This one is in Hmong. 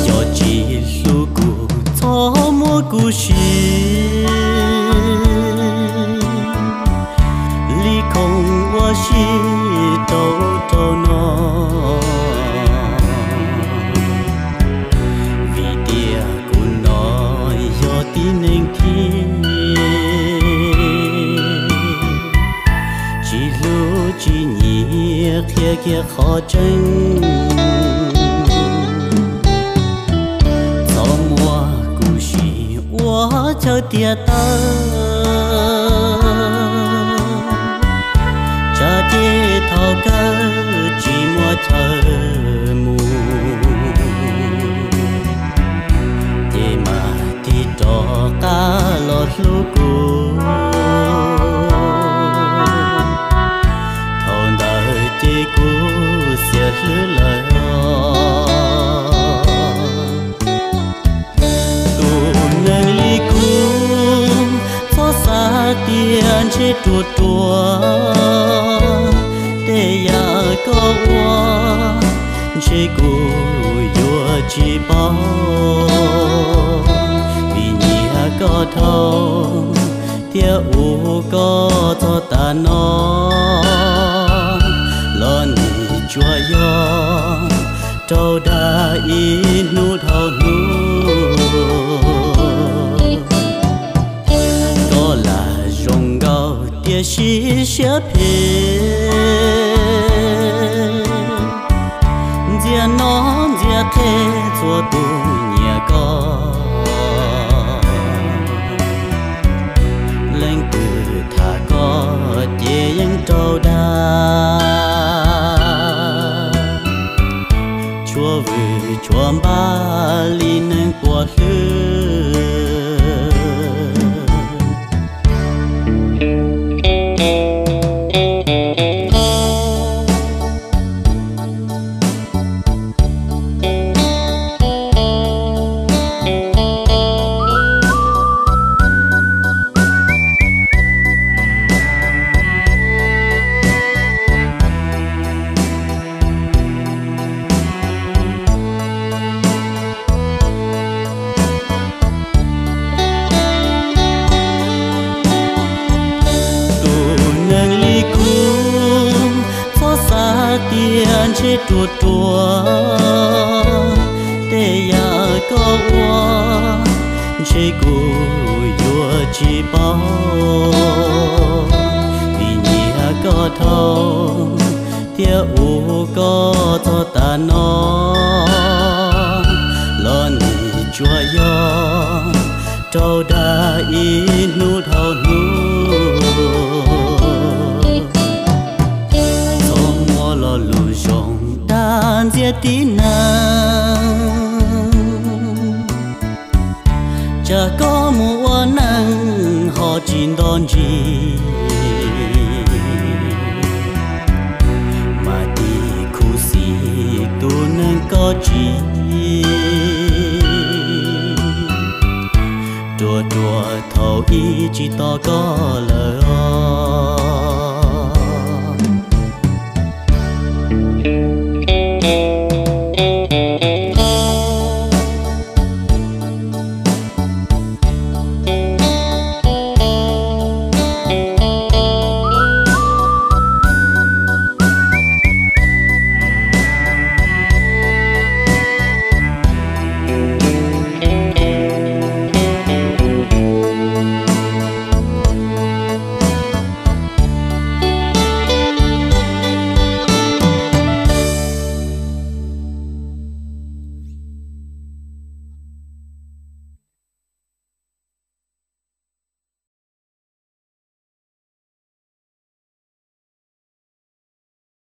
Cov tsis hlub kuv txhob muab kuv siv li khoom ua si rau rau no, vim tias kuv no yog tib neeg thiab. Tsis hlub tsis nyiam qhia kiag qhov tseeb, txhob muab kuv siv ua chaw tiag tawv. Tsam ces thaum kawg tsis muaj chaw mus, ces mam tig rov qab los hlub kuv. Thaum ntawd ces kuv xiam hlwb lawm os. Tus neeg li kuv txhob xav tias ntshe ruam ruam, tej yam koj ua ntshe kuv yuav tsis paub, vim nyiam koj dhau thiab ua koj txog tav no, los nws tsuas yog raug dag ib hnub dhau hnub. Koj lam zoo nkauj tiam sis siab phem, ntxias no ntxias qhe txhua tus nyiam koj. Leej twg tham koj ces yeej raug dag, tshuav vwm tshuav npab li neeg puas hlwb. Tus neeg li kuv txhob xav tias ntshe ruam ruam, tej yam koj ua ntshe kuv yuav tsis paub, vim nyiam koj dhau thiab ua koj txog tav no, los nws tsuas yog raug dag ib hnub dhau hnub. Txhob muaj lo lus zoo dag ntxias tib neeg, tsam koj mus ua neej ho tsis nto ntsis, mas tig khuv xim tus neeg koj tsis ruam ruam thaum ib tsis tos koj lawm os.